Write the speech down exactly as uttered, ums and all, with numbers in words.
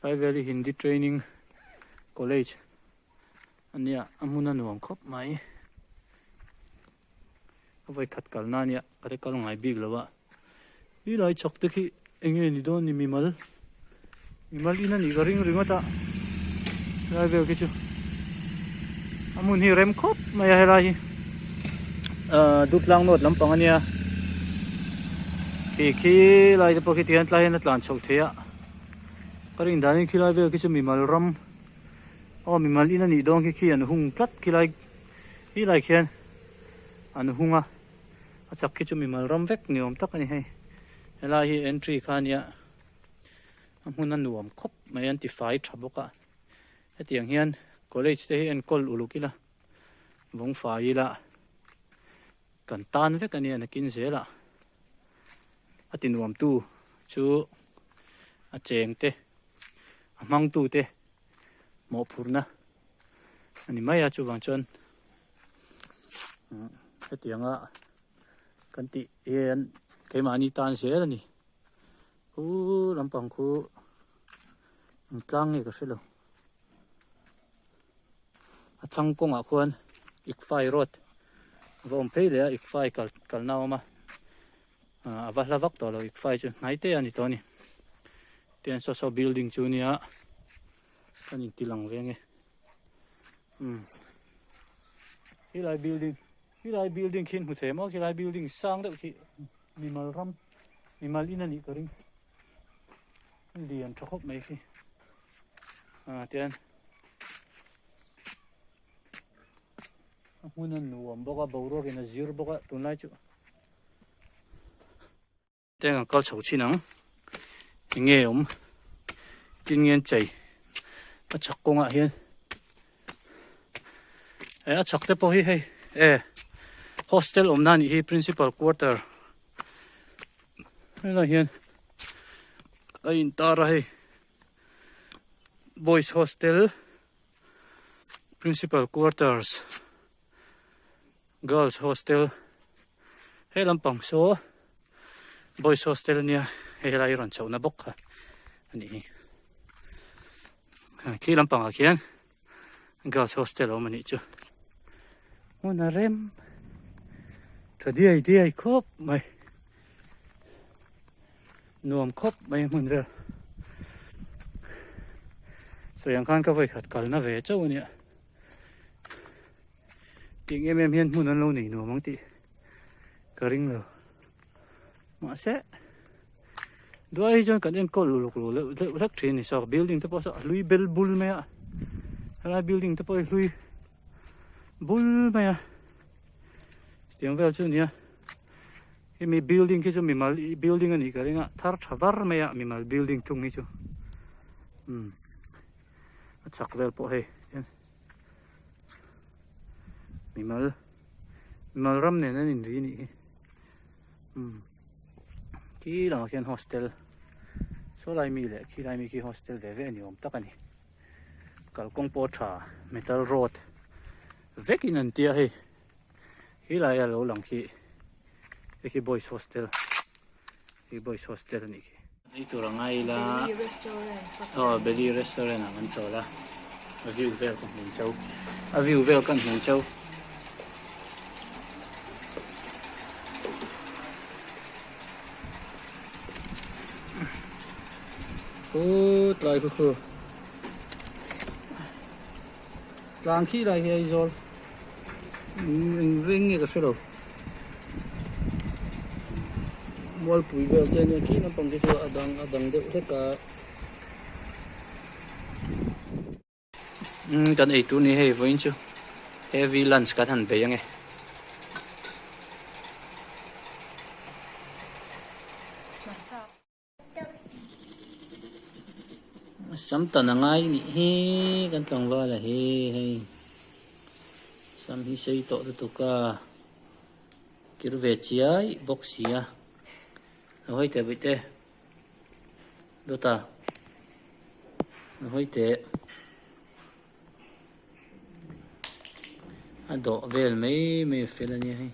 Lai vel hi Hindi Training College a nia, a hmun a nuam khawp mai. A voi khat kalna a nia, ka ri kal ngai bik lo a. Hi lai chak te khi eng nge ni dawn ni, mimal. Mimal in a nih ka ring ringawt a. Lai vel khi chu. A hmun hi rem khawp mai a, hi lai hi. Ah, Dutlang North lampang a nia. Khi, khi lai te pawh khi tihian tlai hian a tlan chho thei a. Ka ring danin khi lai vel khi chu mimal ram. Aw, mimal in a nih dawn khi, khi an hung tlat khi lai. Hi lai khian an hung a. A chak khi chu mimal ram vek ni awm tak a ni hei. He lai hi entry kha a nia. A hmun a nuam khawp mai, an tifai ṭha bawk a. Hetiang hian college te hi enkawl uluk ila, vawng fai ila kan tan vek a nia, nakin zel a. A tinuamtu chu a cheng te, a hmangtu te mawhphurna a ni mai a, chuvang chuan, mm, hetianga kan tih hian keimahni tan zel a ni. Khu lampang khu an tlang nge ka hre lo. A thlang kawngah khuan Ikfai Road va awm phei leh a, Ikfai kal, kalna a awm a. Ah, a va hla vak tawh lo, Ikfai chu hnai te a ni tawh a ni. Tian saw saw building chu nia, kan inti lang ve nge. Hmm. Hi lai building, hi lai building khin hmu thei maw, hi lai building sang deuh khi mimal ram, mimal in a nih ka ring. Lian ṭha khawp mai khi. Ah, tian. A hmun a nuam bawk a, boruak in a zir bawk a, tunlai chu. Teng ang kal chho chin ang. Eng nge awm? Tin ngen chei. A chak kawngah hian. E, a chak te pawh hi hei. E, hostel awmna a nih hi, principal quarter. Helai hian a intar a hei. Boys hostel, principal quarters, girls hostel. He lampang saw boys hostel a nia, he lai rawn chhohna bawk kha a nih hi. Khi lampangah khian girls hostel a awm a nih chu. Hmun a rem ṭha diai diai khawp mai. Nuam khawp mai hmun vel. Sawi ang khan ka voi khat kalna ve chauh a nia. Tieng em em hian hmun an lo nei nuam ang tih ka ring lo. Mahse, duai hi chuan kan enkawl uluk lo lek, lek, lek ṭhin ni saw. Building te pawh saw a hlui bel bul mai a. Helai building te pawh hi hlui bul mai a. Tiang vel chu nia. Hemi building khi chu mimal building a nih ka ring a. Thar ṭha var mai a, mimal building thung hi chu. Hmm. A chak vel pawh hei. Mimal, mimal ram nen an inri nih hi. Hmm. Khi lamah khian hostel. Saw lai mi leh khi lai mi khi hostel ve ve ni awm tak a ni. Kalkawng pawh ṭha, metal rod vekin an tia hei. Khi lai a lo lang khi, khi boys hostel. Khi boys hostel a nih khi. Ei tur a ngai la. Beli Restaurant. Oh, Beli Restaurant ah kan chawl a. A view vel kan hmu chau. A view vel kan hmu chau. Khu tlai khu khu. Tlang khi lai hi Aizawl. Eng, eng veng nge ka hre lo. Mualpui vel te nia khi lampang khi chu a dang, a dang deuh hlek a. Mm, kan ei tur ni hei vawiin chu. Heavy lunch kan han bei ang e. Sam tan a ngai nih hi kan tlangval a hi hei. Sam hi sei tawh lutuk a. Kir ve chiai bawk si a. A hoi te bui te. Dawta. A hoi te. A dawh vel mai mai fel a nia hei.